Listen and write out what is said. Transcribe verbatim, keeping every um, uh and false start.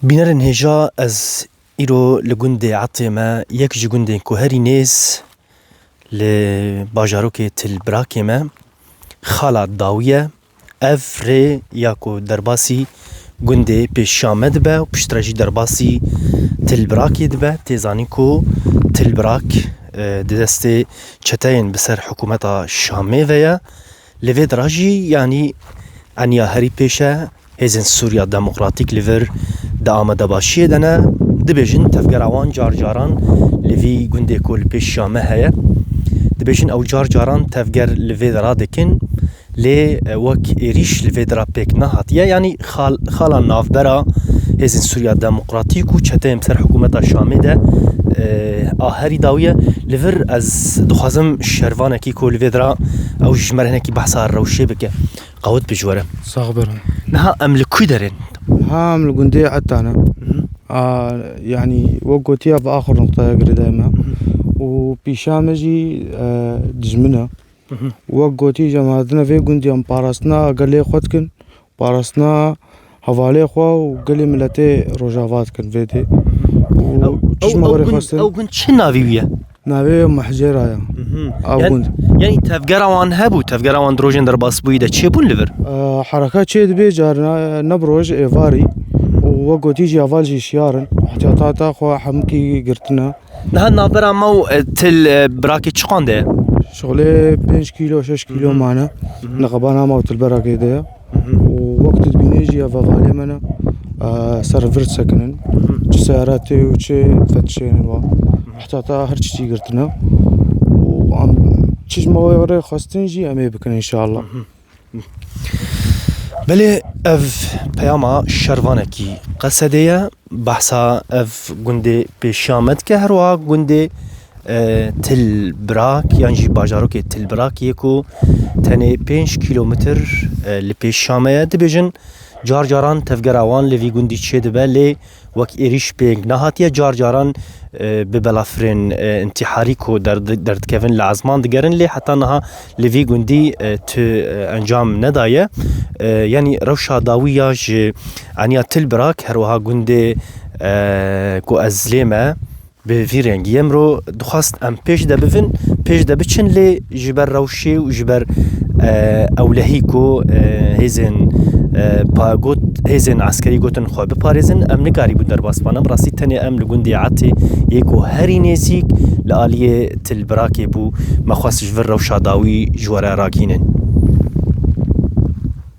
Bînerên hêja, ez îro li gundê Etê me, yek ji gundên ku herî nêz li bajarokê Til Birakê me, Xala Dawî ye. Ev rê ya ku derbasî gundê Pêşiya me dibe û piştre jî derbasî Til Birakê dibe. Tê zanîn ku Til Birak, e, di destê çeteyên bi ser hikûmeta Şamê ve ye. Li vê dira jî, yanî, eniya herî pêş e. Hêzên Sûriya Demokratîk li vir di amadebaşiyê de ne. Dibêjin tevgera wan car caran li vî gundê ku li Pêşiya me heye. Dibêjin ew car caran tevger li vê dira dikin. Lê, e, wek êrîş li vê dira pêk nehatiye. Yanî xal-, xala navbera Hêzên Sûriya Demokratîk û çeteyên ser hikûmeta Şamê de, e, a herî dawî ye. Li vir ez dixwazim şervanekî ku li vê dira ew ji me re hinekî behsa rewşê bike. Qewet bi ji we re. Sax be. Niha em li ku derên? Niha em li gundê Etta ne. Hı hı. A, yanî wek gotiya bi axir noqtaya girêdayê me. Hı hı. Û pîşa me jî, e, dijmin e. Hı hı. Wek gotî, ji em hatine vê gundî em parastina gelê xwe dikin, parastina hevalê xwe û gelê miletê Rojava dikin vê dê. Û Ew, çi ji ew, me ew were gund, xwestin? Ew gund çi navî wî ye? Navê Mehcêra ye. Mhm. Ew Yan-, gund. Yanî tevgera wan hebû, tevgera wan di rojên derbasbûyî de çêbûn li vir? E, hereka çê dibe carna, ne bi roj, êvarî. Û wek gotî jî heval jî şiyar in. Ehtiyata xwe hemikî girtine. Niha navbera me û, e, Til, e, Birakê çiqan de ye? Şixulê pênc kîlo, şeş kîlo Mhm. mane. Mhm. Neqeba nama û Til Birakê de ye. Mhm. Û wek tu dibînê jî ev hevalê me ne, e, ser vir disekinin. Mhm. Çi seyara tê û çi fetişênin wa. Mhm. Heta ta her çi çî girtine. Û em çi ji me were xwestin jî em ê bikin înşallah. Mhm. Belê ev peyama şervanekî Qesedê ye. Behsa ev gundê Pêşiya me dike. Her wiha gundê, e, Til Birak yan jî bajarokê Til Birak yê ku tenê pênc kîlometr, e, li Pêşiya me ye. Dibêjin car caran tevgera wan li vî gundî çêdibe, lê wek êrîş pêk nehatiye. Car caran, e, bi belafirên, e, întîharî ku derd-, derdikevin li ezman digerin, lê heta niha li vî gundî, e, tu, e, encam nedaye. E, yanî rewşa dawî ya ji eniya Til Birak, her wiha gundê, e, ku ez lê me, bi vî rengî ye. Miro dixwast em pêş de bivin, pêş de biçin, lê ji ber rewşê û ji ber, e, ewlehî ku, e, hêzên, e, pa-, got, hêzên eskerî gotin xwe biparêzin, em nikarîbûn derbas bane. Bi rastî tenê em li gundê Etê yê ku herî nêzîk li aliyê Til Birakê bû, me xwest ji vir rewşa dawî ji we re ragihînin.